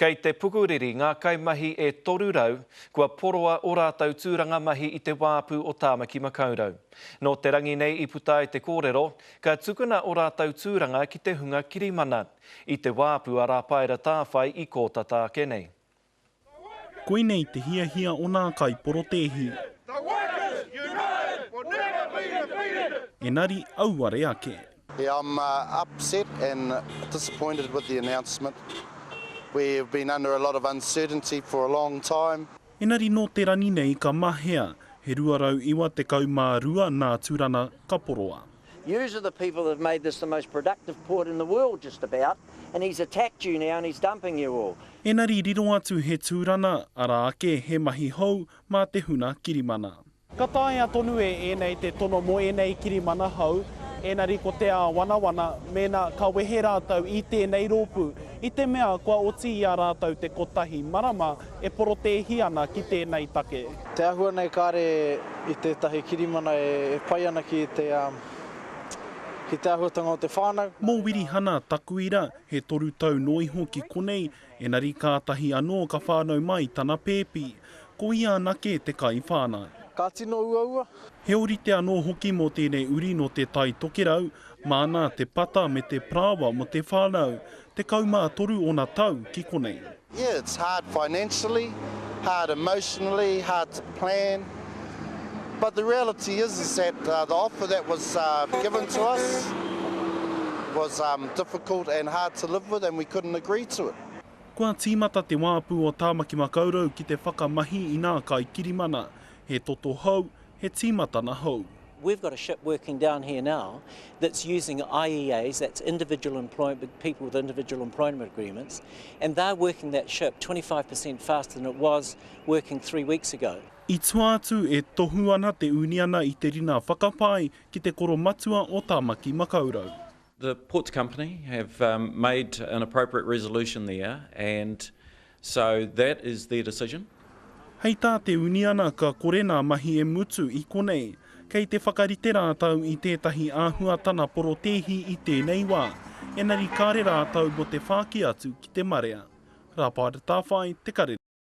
Kei te pukuriri ngā kaimahi e 300 kua poroa ō rātou tūranga mahi i te wāpu o Tāmaki Makaurau. Nō te rangi nei i puta ai te kōrero, ka tukuna ō rātou tūranga ki te hunga kirimana. I te wāpu a Rāpaera Tāwhai i kō tata ake nei. Koinei te hiahia o nā kaiporotēhi. Enari auare ake. Yeah, I'm upset and disappointed with the announcement. We've been under a lot of uncertainty for a long time. Enari nō te rani nei ka mahea, he 292 nā Turana ka poroa. Yous are the people that have made this the most productive port in the world just about, and he's attacked you now and he's dumping you all. Enari riro atu he tūrana, arā ake he mahi hou mā te huna kirimana. Ka taea tonu e ēnei te tono mō ēnei kirimana hou, enari ko te āwanawana mēnā ka wehe rātou i tēnei rōpū, i te mea kua oti i a rātou te kotahi marama e porotēhi ana ki tēnei take. Te āhua nei kāre i tētahi kirimana e pai ana ki te ki te āhuatanga o te whānau. Mō Wirihana Takuira, he toru tau noa iho ki konei, enari kātahi anō ka whānau mai tana pēpi. Ko ia anake te kaiwhānau. Ka tino uaua. He ōrite anō hoki mō tēnei uri nō Te Tai Tokerau, māna te pata me te parāoa mō te whānau. 13 ōna tau ki konei. Yeah, it's hard financially, hard emotionally, hard to plan. But the reality is, is that uh, the offer that was uh, given to us was um, difficult and hard to live with and we couldn't agree to it. Kua tīmata te wāpu o Tāmaki Makaurau ki te whakamahi i nā kaikirimana. He toto hou, he tīmatana hou. We've got a ship working down here now that's using IEAs, that's individual employment, people with individual employment agreements, and they're working that ship 25% faster than it was working three weeks ago. I tua atu e tohu ana te uniana i te rina whakapae ki te koromatua o Tāmaki Makaurau. The Ports Company have um, made an appropriate resolution there and so that is their decision. Hei tā te uniana ka kore nā mahi e mutu i konei. Kei te whakarite rātou i tētahi āhuatana porotēhi i tēnei wā, enari kāre rātou mō te whāki atu ki te marea. Rāpaera Tāwhai, Te Karere.